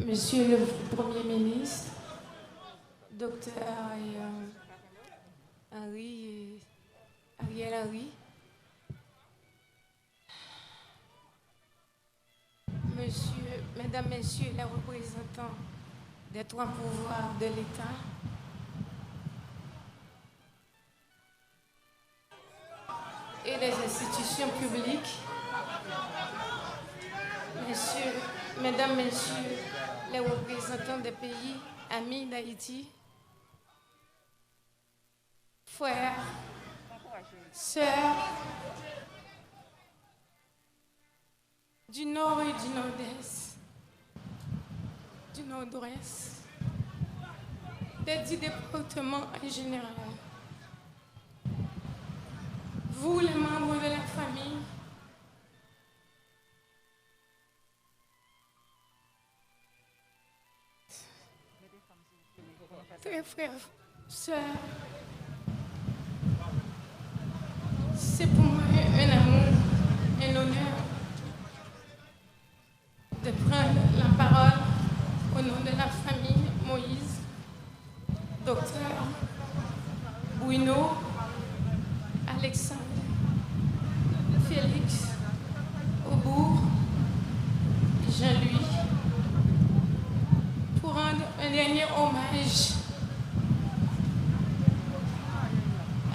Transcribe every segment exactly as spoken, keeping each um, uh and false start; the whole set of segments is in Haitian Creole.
Monsieur le Premier ministre, Docteur euh, Henry, Ariel Henry, Monsieur, Mesdames, Messieurs les représentants des trois pouvoirs de l'État, et les institutions publiques, messieurs, mesdames, messieurs les représentants des pays amis d'Haïti, frères, sœurs, du nord et du nord-est, du nord-ouest, des dix départements en général. Vous, les membres de la famille, très frères, sœurs, c'est pour moi un amour, un honneur de prendre la parole au nom de la famille Moïse, Docteur Bruno, Alexandre, Félix, Aubour, Jean-Louis, pour rendre un dernier hommage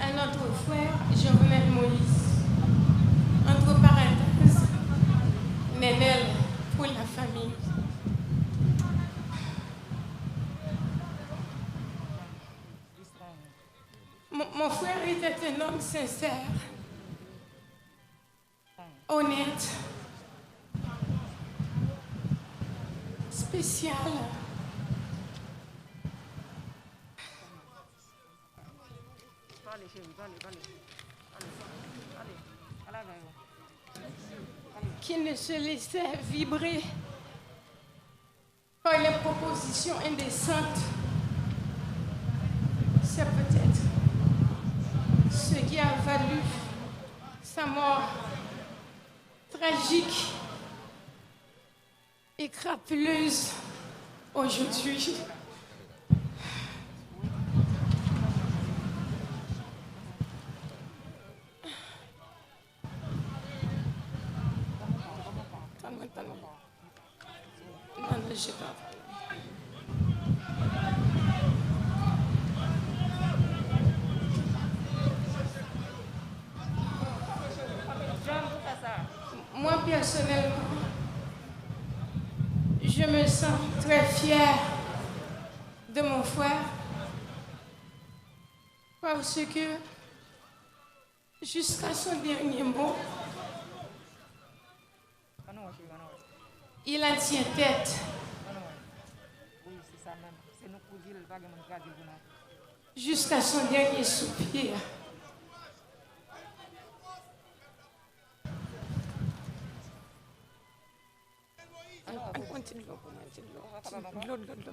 à notre frère Jovenel Moïse, entre parenthèses, Nenel pour la famille. Mon, mon frère était un homme sincère, honnête, spécial, qui ne se laissait vibrer par les propositions indécentes, c'est peut-être ce qui a valu sa mort tragique et crapuleuse aujourd'hui. Tann mwen, tann mwen. Non, non, je t'en prie. Moi, personnellement, je me sens très fière de mon frère parce que jusqu'à son dernier mot, il a tient tête jusqu'à son dernier soupir. An, an, an ti dlo pou mwen, ti dlo. Ti dlo, dlo, dlo.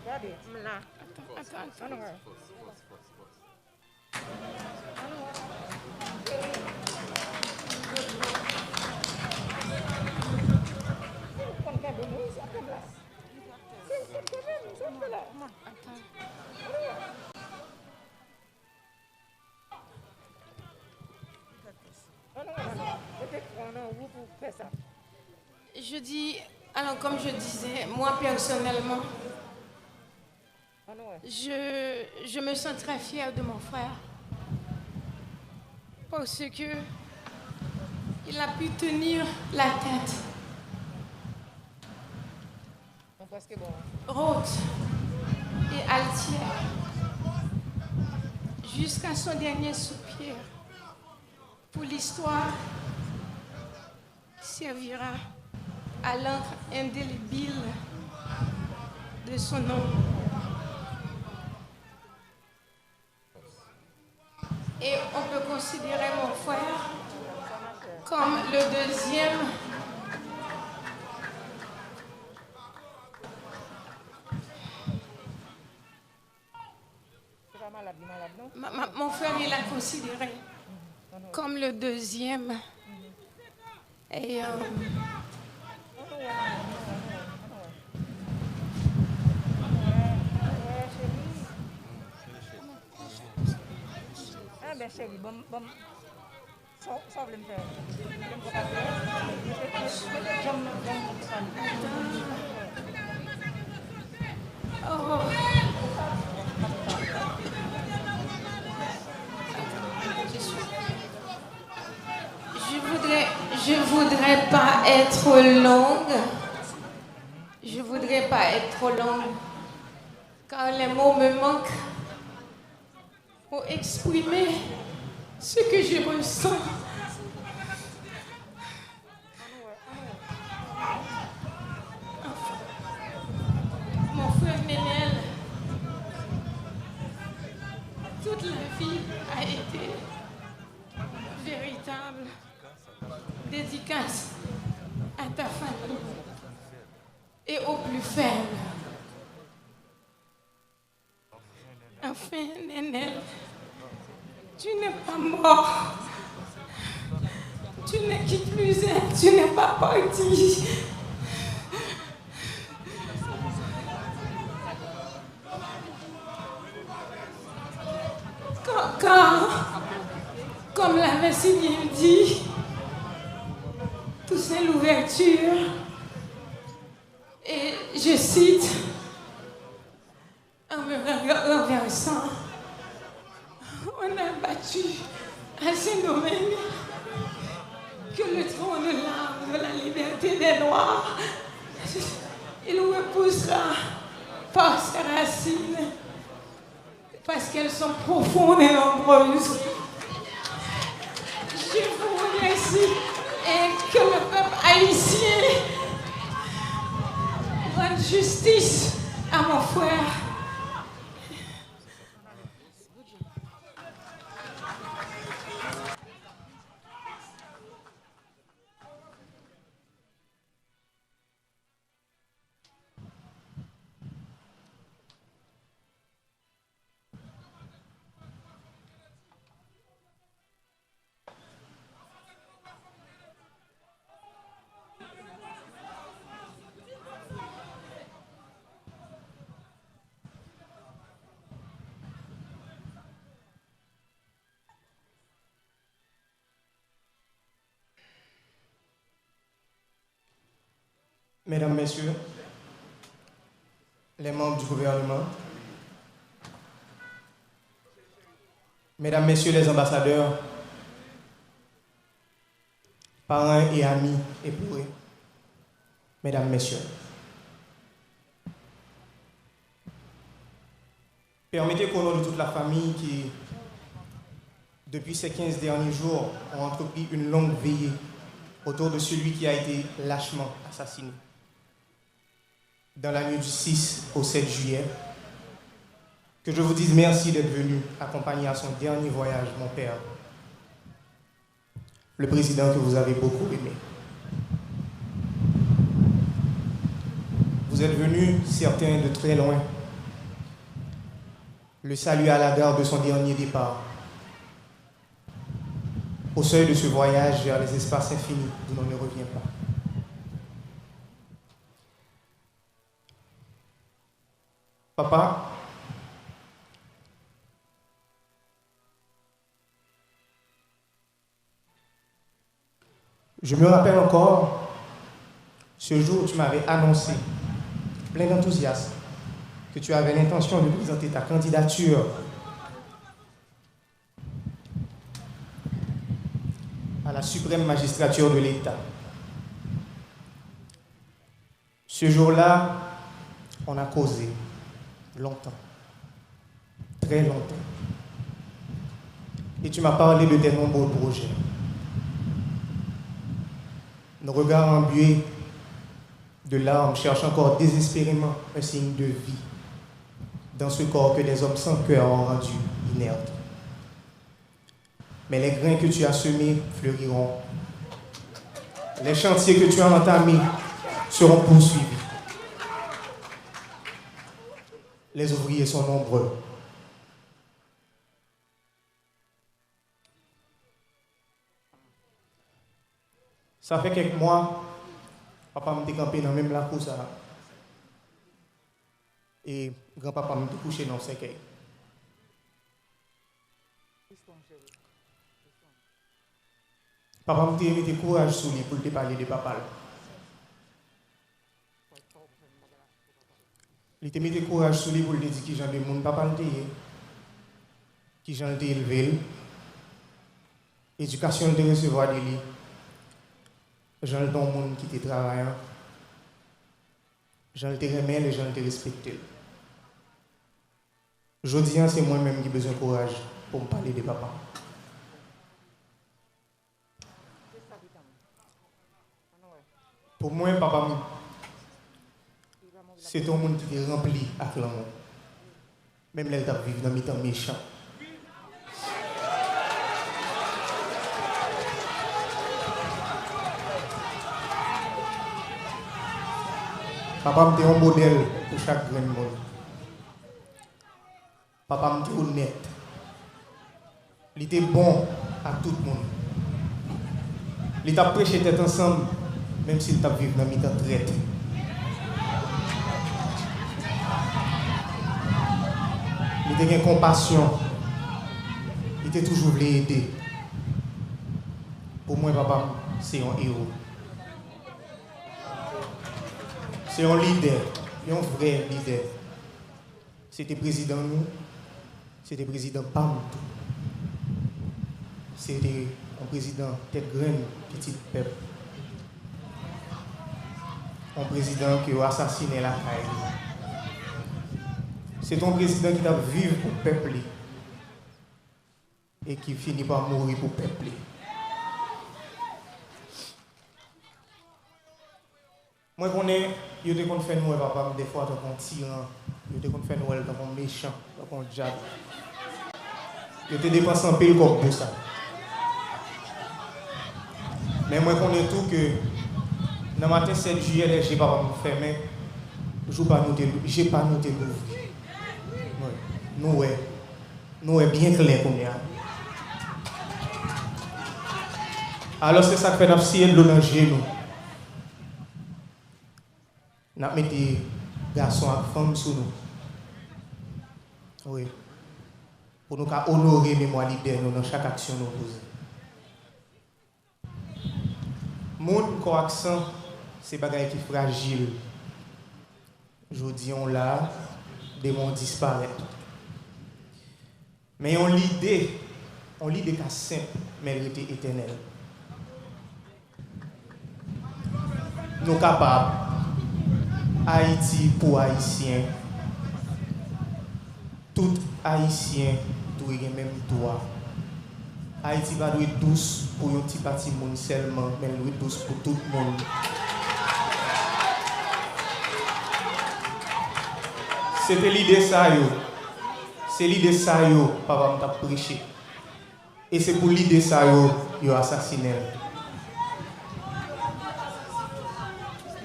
Gade, m la. Atann, atann, atann. Atann. Je dis, alors comme je disais, moi personnellement, je, je me sens très fière de mon frère parce que il a pu tenir la tête haute et altière jusqu'à son dernier soupir pour l'histoire servira à l'encre indélébile de son nom. Et on peut considérer mon frère comme le deuxième. Se pa malad, li malad, non? Ma, ma, mon frère, il a considéré. Non, non, Comme le deuxième. Et, euh, Ah ben chérie, bon, bon. Sa w vle m fè? Je voudrais, je voudrais pas être longue. Je voudrais pas être trop longue, car les mots me manquent pour exprimer ce que je ressens. Enfin, mon frère Nenel, toute la vie a été véritable dédicace à ta famille et aux plus faibles. Enfin, Nenel, tu n'es pas mort. Tu n'es, qui plus est, tu n'es pas parti. Car, car, comme l'avait si bien dit Toussaint Louverture, et je cite, en me renversant, on a battu à Saint-Domingue que le trône large de la liberté des Noirs, il repoussera par ses racines, parce qu'elles sont profondes et nombreuses. Je vous remercie et que le peuple haïtien rende justice à mon frère. Mesdames, Messieurs les membres du gouvernement, Mesdames, Messieurs les ambassadeurs, parents et amis éplorés, Mesdames, Messieurs. Permettez qu'au nom de toute la famille qui, depuis ces quinze derniers jours, ont entrepris une longue veillée autour de celui qui a été lâchement assassiné dans la nuit du six au sept juillet, que je vous dise merci d'être venu accompagner à son dernier voyage mon père, le président que vous avez beaucoup aimé. Vous êtes venus, certains de très loin. Le salut à la gare de son dernier départ. Au seuil de ce voyage vers les espaces infinis d'où l'on ne revient pas. Papa, je me rappelle encore ce jour où tu m'avais annoncé, plein d'enthousiasme, que tu avais l'intention de présenter ta candidature à la suprême magistrature de l'État. Ce jour-là, on a causé longtemps, très longtemps. Et tu m'as parlé de tes nombreux projets. Nos regards embués de larmes cherchent encore désespérément un signe de vie dans ce corps que des hommes sans cœur ont rendu inerte. Mais les grains que tu as semés fleuriront. Les chantiers que tu as entamés seront poursuivis. Les ouvriers sont nombreux. Sa fè kèk mwa, papa m te kanpe nan menm lakou sa a. E granpapa m te kouche nan yon sèkèy. Papa m te mete kouraj sou li pou l te pale de papa l. Li te mete kouraj sou li pou l te di kijan de moun papa l te ye, kijan l te elve l, edikasyon l te resevwa de li, jan l te yon moun ki te travayan, jan l te renmen l e jan l te respekte l. Jodi a, se mwen menm ki bezwen kouraj pou m pale de papa m. Pou mwen, papa m se te yon moun ki te ranpli ak lanmou, menm lè l t ap viv nan mitan mechan. Papa m te yon modèl pou chak grenn moun. Papa m te onèt. Li te bon ak tout moun. Li t ap preche tèt ansanm, menm si l t ap viv nan mitan trèt. Li te gen konpasyon. Li te toujou vle ede. Pou mwen, papa m se yon ewo. Se yon lidè, yon vrè lidè. Se te prezidan nou, se te prezidan pa m tou. Se te yon prezidan tèt grenn, pitit pèp. Yon prezidan ke yo asasinen lakay li. Se te yon prezidan ki t ap viv pou pèp li e ki fini pa mouri pou pèp li. Mwen konnen yo te konn fè nou wè papa m dèfwa tankou yon tiran. Yo te konn fè nou wè l tankou yon mechan, tankou yon dyab. Yo te depanse anpil kòb pou sa. Men mwen konnen tou ke nan maten sèt jiyè, lè je papa m fèmen, jou pa nou te, je pa nou te louvri. Wi, nou wè. Nou wè byen klè kounye a. Alò, se sa k fè n ap siye dlo nan je nou. N ap mete gason ak fanm sou nou. Wi. Pou nou ka onore memwa lidè nou nan chak aksyon nou poze. Moun, kò ak san, se bagay ki frajil. Jodi a w la, demen w disparèt. Men yon lide, yon lide ka senp, men l rete etènèl. Nou kapab. Ayiti pou Ayisyen. Tout Ayisyen dwe gen menm dwa. Ayiti pa dwe dous pou yon ti pati moun sèlman, men l dwe dous pou tout moun. Se te lide sa yo, se lide sa yo papa m t ap preche. E se pou lide sa yo, yo asasinen l.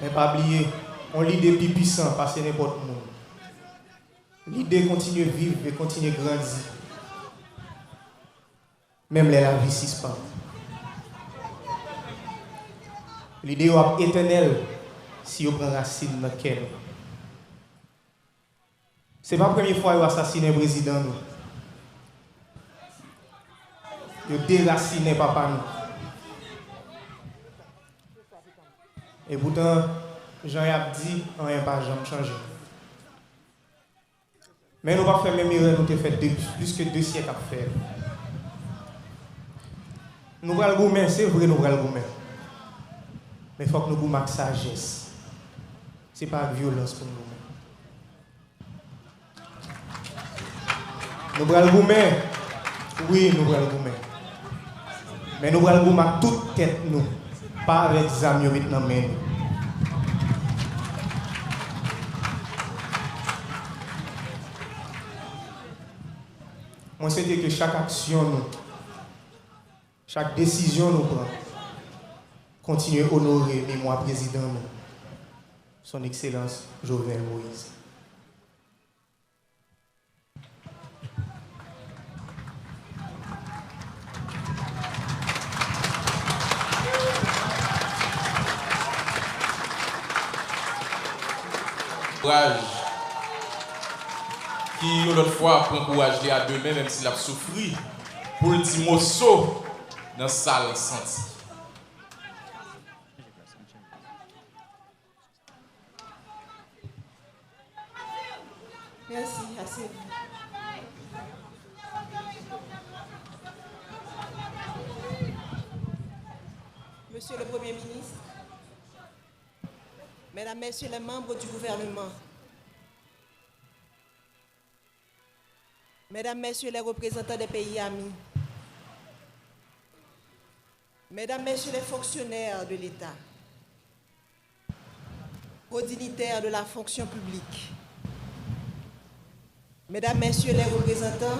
Men pa bliye, yon lide pi pwisan pase nenpòt moun. Lide kontinye viv e kontinye grandi, menm lè lavi sispann. Lide yo ap etènèl si yo pran rasin nan kè nou. Se pa premye fwa yo asasinen prezidan nou. Yo derasinen papa nou. Epoutan, jan y ap di, anyen pa janm chanje. Men nou p ap fè menm erè nou te fè de, plis ke de syèk ap fè. Nou pral goumen, se vre nou pral goumen. Men fòk nou goumen ak sajès. Se pa ak vyolans pou n goumen. Nou pral goumen. Wi, nou pral goumen. Men nou pral goumen ak tout tèt nou, pa avèk zam yo met nan men nou. Mwen swete ke chak aksyon nou, chak desizyon nou pran, kontinye onore memwa prezidan nou, Son Ekselans Jovenel Moïse. kouraj, ki yon lòt fwa pran kouraj li a de men, menm si l ap soufri, pou l di moso nan sa l santi. Mèsi, ase. Monsieur le Premier ministre, Mesdames, Messieurs les membres du gouvernement, Mesdames, Messieurs les représentants des pays amis, Mesdames, Messieurs les fonctionnaires de l'État, hauts dignitaires de la fonction publique, Mesdames, Messieurs les représentants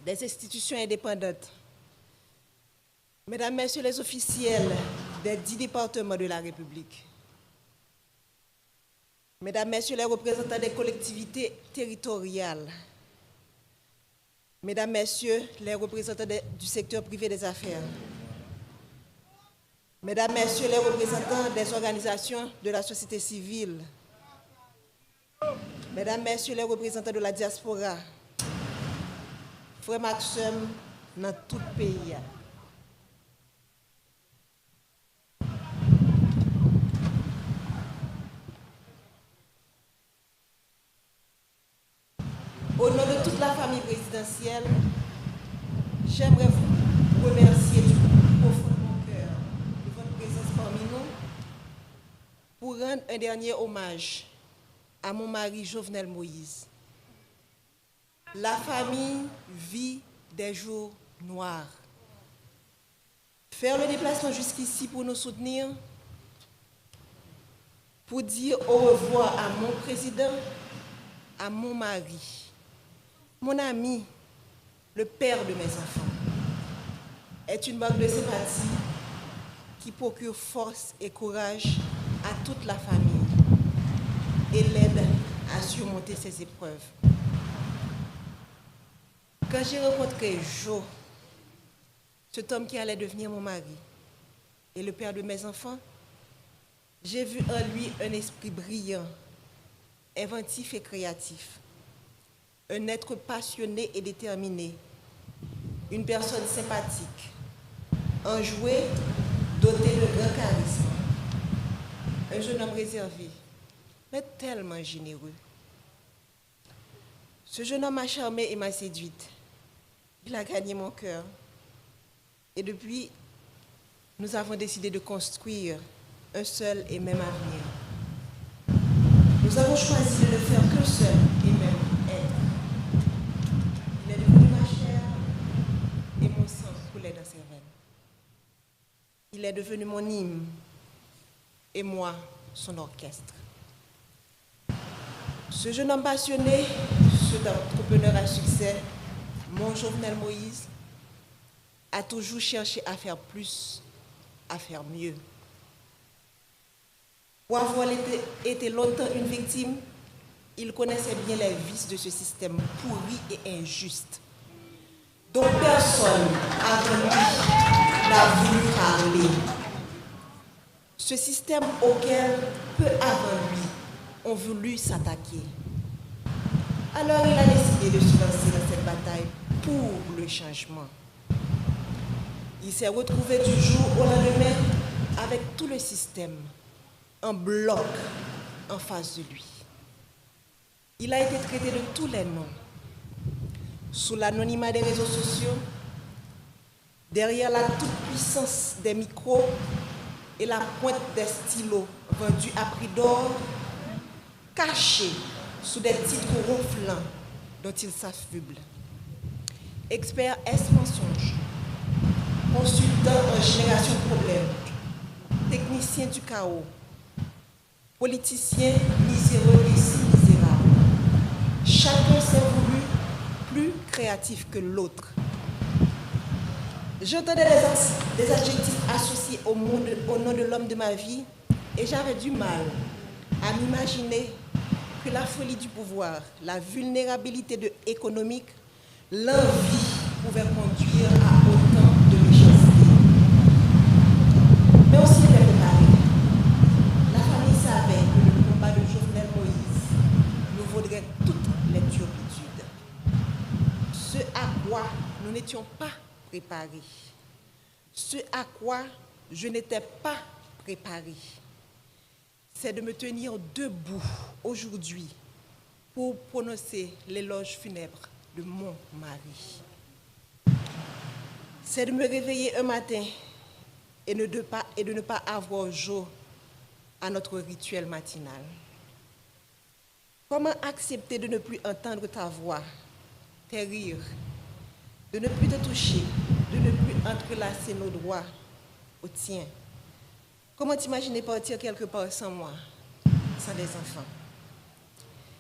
des institutions indépendantes, Mesdames, Messieurs les officiels des dix départements de la République, Mesdames, Messieurs les représentants des collectivités territoriales, Mesdames, Messieurs les représentants des- du secteur privé des affaires, Mesdames, Messieurs les représentants des organisations de la société civile, Mesdames, Messieurs les représentants de la diaspora, frè m ak sè m nan tout peyi a. Au nom de toute la famille présidentielle, j'aimerais vous remercier du plus profond de mon cœur de votre présence parmi nous pour rendre un dernier hommage à mon mari Jovenel Moïse. La famille vit des jours noirs. Faire le déplacement jusqu'ici pour nous soutenir, pour dire au revoir à mon président, à mon mari, mon ami, le père de mes enfants, est une marque de sympathie qui procure force et courage à toute la famille et l'aide à surmonter ces épreuves. Quand j'ai rencontré Jo, cet homme qui allait devenir mon mari et le père de mes enfants, j'ai vu en lui un esprit brillant, inventif et créatif, un être passionné et déterminé, une personne sympathique, enjouée, dotée de grand charisme. Un jeune homme réservé, mais tellement généreux. Ce jeune homme m'a charmée et m'a séduite. Il a gagné mon cœur. Et depuis, nous avons décidé de construire un seul et même avenir. Nous avons choisi de ne faire qu'un seul et même être. Il est devenu ma chair et mon sang coulait dans ses veines. Il est devenu mon hymne et moi son orchestre. Ce jeune homme passionné, cet entrepreneur à succès, mon Jovenel Moïse, a toujours cherché à faire plus, à faire mieux. Pour avoir été, été longtemps une victime, il connaissait bien les vices de ce système pourri et injuste, dont personne avant lui n'a voulu parler. Ce système auquel peu avant lui ont voulu s'attaquer. Alors il a décidé de se lancer dans cette bataille pour le changement. Il s'est retrouvé du jour au lendemain avec tout le système en bloc en face de lui. Il a été traité de tous les noms. Sous l'anonymat des réseaux sociaux, derrière la toute-puissance des micros et la pointe des stylos vendus à prix d'or, caché sous des titres ronflants dont il s'affuble. Expert S mensonge, consultant en génération de problèmes, technicien du chaos, politicien miséreux et si misérable. Chacun s'est voulu plus créatif que l'autre. J'entendais des, as- des adjectifs associés au, monde- au nom de l'homme de ma vie et j'avais du mal à m'imaginer que la folie du pouvoir, la vulnérabilité de économique, l'envie pouvaient conduire à autant de méchanceté. Mais on s'y était préparé. La famille savait que le combat de Jovenel Quoi nous n'étions pas préparés. Ce à quoi je n'étais pas préparé, c'est de me tenir debout aujourd'hui pour prononcer l'éloge funèbre de mon mari. C'est de me réveiller un matin et ne, de pas, et de ne pas avoir jour à notre rituel matinal. Comment accepter de ne plus entendre ta voix, tes rires, de ne plus te toucher, de ne plus entrelacer nos doigts au tien? Comment t'imaginer partir quelque part sans moi, sans les enfants?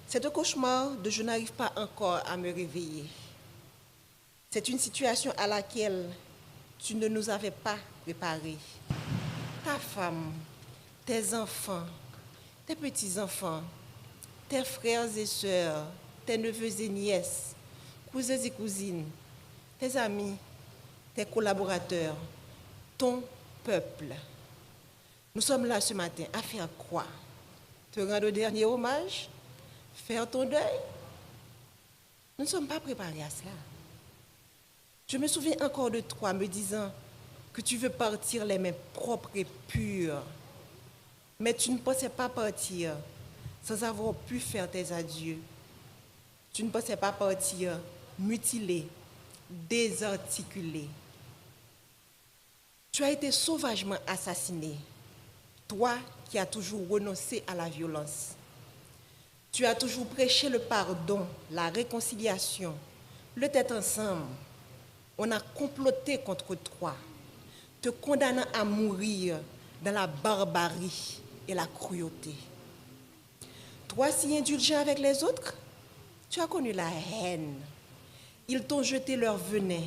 C'est un cauchemar dont je n'arrive pas encore à me réveiller. C'est une situation à laquelle tu ne nous avais pas préparés. Ta femme, tes enfants, tes petits-enfants, tes frères et sœurs, tes neveux et nièces, cousins et cousines, tes amis, tes collaborateurs, ton peuple. Nous sommes là ce matin à faire quoi? Te rendre un dernier hommage? Faire ton deuil? Nous ne sommes pas préparés à cela. Je me souviens encore de toi me disant que tu veux partir les mains propres et pures. Mais tu ne pensais pas partir sans avoir pu faire tes adieux. Tu ne pensais pas partir mutilé, désarticulé. Tu as été sauvagement assassiné, toi qui as toujours renoncé à la violence. Tu as toujours prêché le pardon, la réconciliation, le tête ensemble. On a comploté contre toi, te condamnant à mourir dans la barbarie et la cruauté. Toi si indulgent avec les autres, tu as connu la haine. Ils t'ont jeté leur venin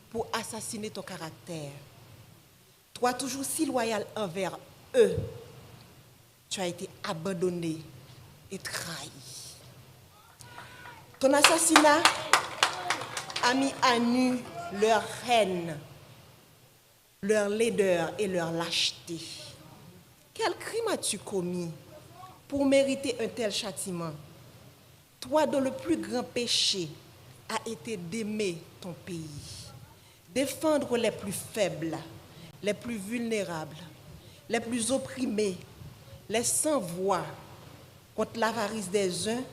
pour assassiner ton caractère. Toi toujours si loyal envers eux, tu as été abandonné et trahi. Ton assassinat a mis à nu leur haine, leur laideur et leur lâcheté. Quel crime as-tu commis pour mériter un tel châtiment? Toi dont le plus grand péché a été d'aimer ton pays, défendre les plus faibles, les plus vulnérables, les plus opprimés, les sans voix, contre l'avarice des uns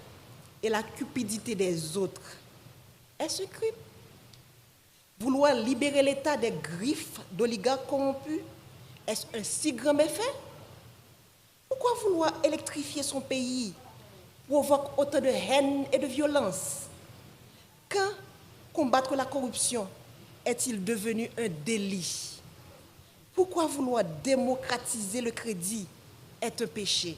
et la cupidité des autres. Est-ce un crime? Vouloir libérer l'État des griffes d'oligarques corrompus, est-ce un si grand méfait? Pourquoi vouloir électrifier son pays provoque autant de haine et de violence? Quand combattre la corruption est-il devenu un délit? Pourquoi vouloir démocratiser le crédit est un péché?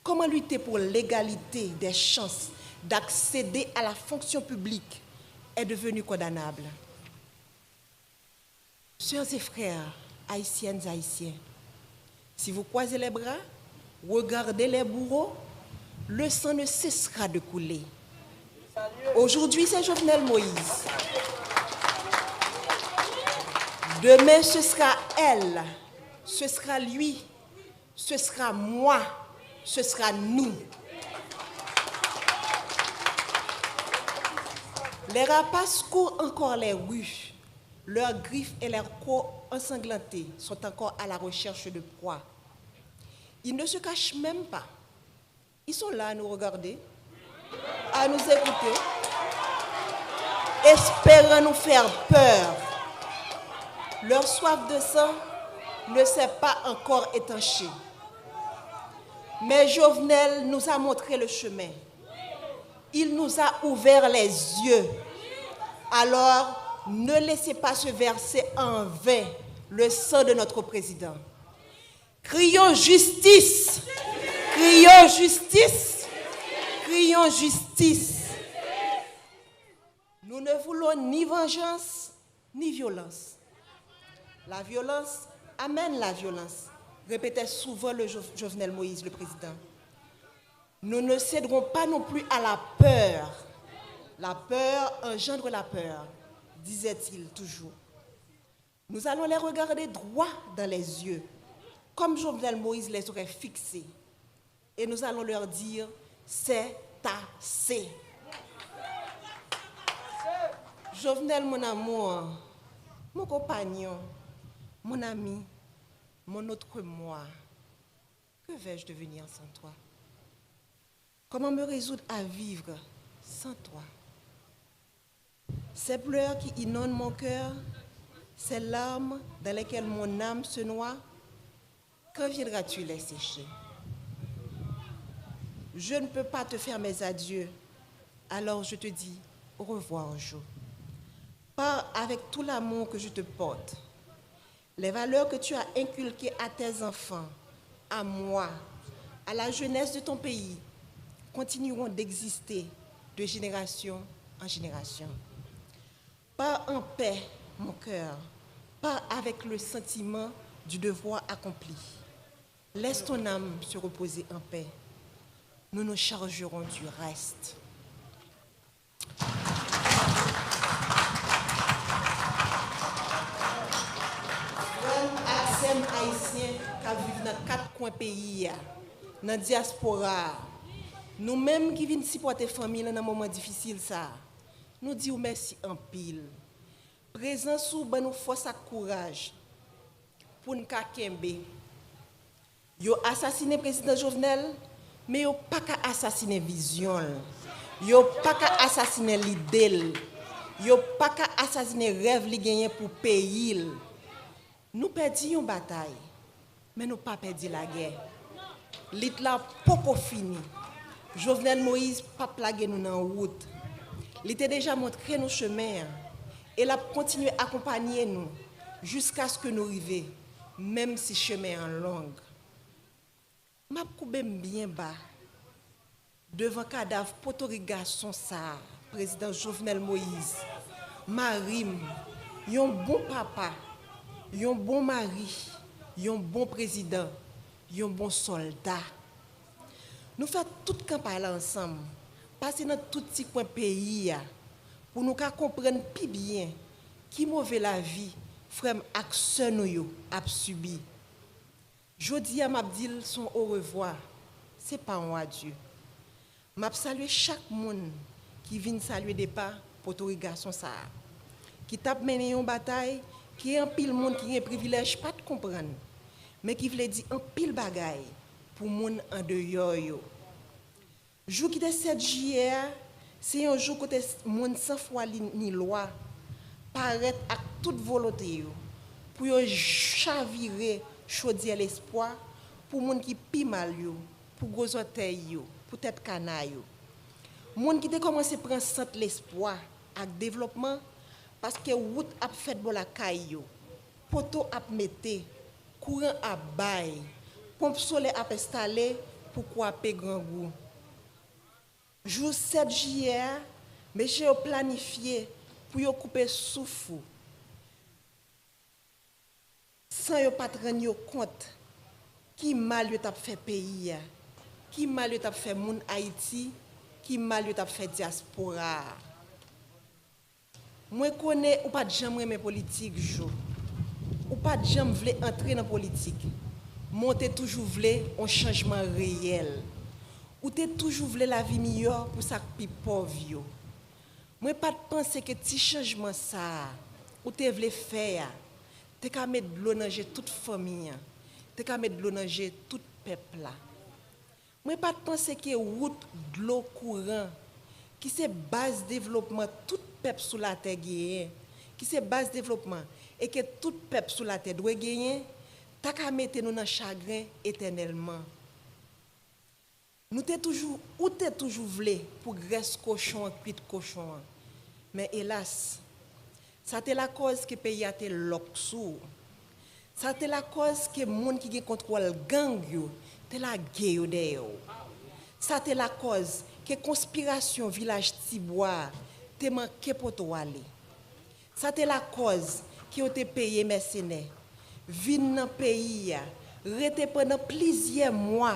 Comment lutter pour l'égalité des chances d'accéder à la fonction publique est devenu condamnable? Sœurs et frères, haïtiennes, haïtiens, si vous croisez les bras, regardez les bourreaux, le sang ne cessera de couler. Aujourd'hui, c'est Jovenel Moïse. Demain, ce sera elle, ce sera lui, ce sera moi, ce sera nous. Les rapaces courent encore les rues. Leurs griffes et leurs crocs ensanglantés sont encore à la recherche de proies. Ils ne se cachent même pas. Ils sont là à nous regarder, à nous écouter, espérant nous faire peur. Leur soif de sang ne s'est pas encore étanchée. Mais Jovenel nous a montré le chemin. Il nous a ouvert les yeux. Alors, ne laissez pas se verser en vain le sang de notre président. Crions justice! Crions justice! Crions justice! Nous ne voulons ni vengeance, ni violence. La violence amène la violence, répétait souvent le Jo- Jovenel Moïse, le président. Nous ne céderons pas non plus à la peur. La peur engendre la peur, disait-il toujours. Nous allons les regarder droit dans les yeux, comme Jovenel Moïse les aurait fixés. Et nous allons leur dire, c'est assez. Jovenel, mon amour, mon compagnon, mon ami, mon autre moi, que vais-je devenir sans toi? Comment me résoudre à vivre sans toi? Ces pleurs qui inondent mon cœur, ces larmes dans lesquelles mon âme se noie, quand viendras-tu les sécher? Je ne peux pas te faire mes adieux, alors je te dis au revoir, Jo. Pars avec tout l'amour que je te porte. Les valeurs que tu as inculquées à tes enfants, à moi, à la jeunesse de ton pays continueront d'exister de génération en génération. Pars en paix, mon cœur. Pars avec le sentiment du devoir accompli. Laisse ton âme se reposer en paix. Nous nous chargerons du reste. Frè m ak sè m ayisyen k ap viv nan kat kwen peyi a, nan dyaspora a, nou menm ki vin sipòte fanmi lan nan moman difisil sa a, nou di w mèsi anpil. Prezans ou ban nou fòs ak kouraj pou n ka kenbe. Yo asasinen Prezidan Jovenel, men yo pa ka asasinen vizyon l. Yo pa ka asasinen lide l. Yo pa ka asasinen rèv li genyen pou peyi l. Nou pèdi yon batay, men nou pa pèdi lagè. Lit la poko fini. Jovenel Moïse p ap lage nou nan wout. Li te deja montre nou chemen an, e l ap kontinye akonpanye nou jiskaske nou rive, menm si chemen an long. M ap koube m byen ba devan kadav potorik gason sa a, Prezidan Jovenel Moïse, mari m, yon bon papa, yon bon mari, yon bon prezidan, yon bon sòlda. Nou fè tout kanpay la ansanm, pase nan tout ti kwen peyi a, pou nou ka konprann pi byen ki move lavi frè m ak sè nou yo ap sibi. Jodi a, m ap di l s on orevwa, se pa yon adye. M ap salye chak moun ki vin salye depa potorik gason sa a, ki t ap mennen yon batay ke anpil moun ki gen privilèj pa t konprann, men ki vle di anpil bagay pou moun andeyò yo. Jou ki te sèt jiyè a, se yon jou kote s-, moun san fwa li ni lwa parèt ak tout volonte yo pou yo chavire chodyè lespwa pou moun ki pi mal yo, pou gwo zòtèy yo, pou tèt kana yo. Moun ki te kòmanse pran sant lespwa ak devlòpman, paske wout ap fèt bò lakay yo, poto ap mete, kouran ap bay, ponp solè ap enstale pou kwape grangou. Jou sèt jiyè a, mesye yo planifye pou yo koupe souf ou, san yo pa t rann yo kont ki mal yo t ap fè peyi a, ki mal yo t ap fè moun Ayiti, ki mal yo t ap fè dyaspora a. Mwen konnen ou pa t janm renmen politik, Jo. Ou pa t janm vle antre nan politik, men w te toujou vle yon chanjman reyèl. Ou te toujou vle lavi miyò pou sa k pi pòv yo. Mwen pa t panse ke ti chanjman sa a ou te vle fè a te ka met dlo nan je tout fanmi an, te ka met dlo nan je tout pèp la. Mwen pa t panse ke wout, dlo, kouran, ki se baz devlopman tout pèp sou latè genyen, ki se baz devlopman e ke tout pèp sou latè dwe genyen, ta ka mete nou nan chagren etènèlman. Nou te toujou, ou te toujou vle pou grès kochon an kwit kochon an. Men elas, sa te lakòz ke peyi a te lòk sou ou. Sa te lakòz ke moun ki gen kontwòl gang yo te lage yo dèyè w. Sa te lakòz ke konspirasyon Vilaj Tibwa a te manke pote w ale. Sa te lakòz ke yo te peye mèsenè vin nan peyi a, rete pandan plizyè mwa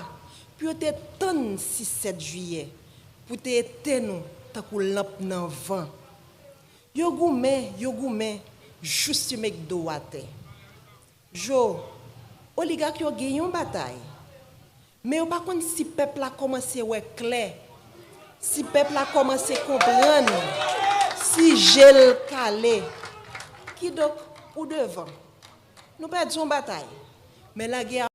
pou yo te tann sis sèt jiyè pou te etenn ou tankou lanp nan van. Yo goumen, yo goumen, jous yo met do w atè. Jo, oligak yo gen yon batay, men yo pa konn si pèp la kòmanse wè klè, si pèp la kòmanse konprann, Si je l kale. Kidonk, ou devan. Nou pèdi yon batay. Men lagè a